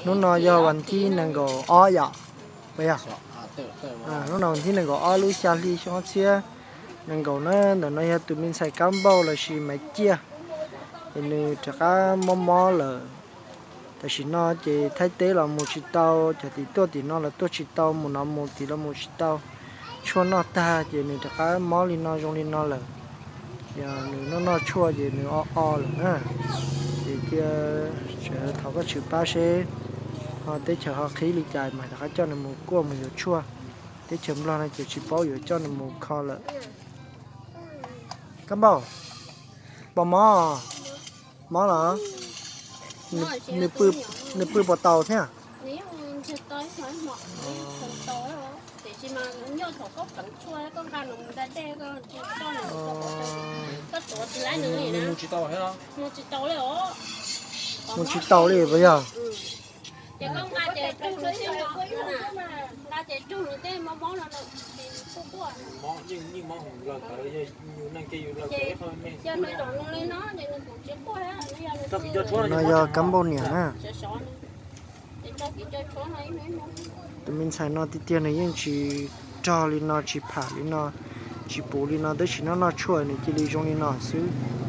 Hnub no yog vas thib nees nkaum ob yom. Hnub no vas thib nees nkaum ob lub xya hli xyoo ob txhiab nees nkaum na. Ntawm no yog tus me ntxhais kab npauj lossis Maiv Ciaj, ces nws rov qab mob mob lawm. Tam sim no ces Thaib teb los mus tsis tau, cov tim tuaj tim no los tuaj tsis tau, mus no mus tim los mus tsis tau. Tshuaj noj tag ces nws rov qab mob li no zoo li no lawm. Yog nws noj noj tshuaj ces nws o o lawm na. Ces cia thov Vajtswv pab seb ho teb chaws ho qhib li cas mas rov qab coj nws mus kuaj mus yuav tshuaj. Teb chaws Nplog no ces tsis paub yuav coj nws mus kho lawm. Kab npauj, puas mob? Mob los? Nws pw puas tau thiab? Mus tsis tau li puas yog? No yog kab npauj niam na. Tus me ntxhais no tiag tiag nws yeej tsis rog li no, tsis pham li no, tsis puv li no, tab sis noj noj tshuaj nws cia li zoo li no xwb.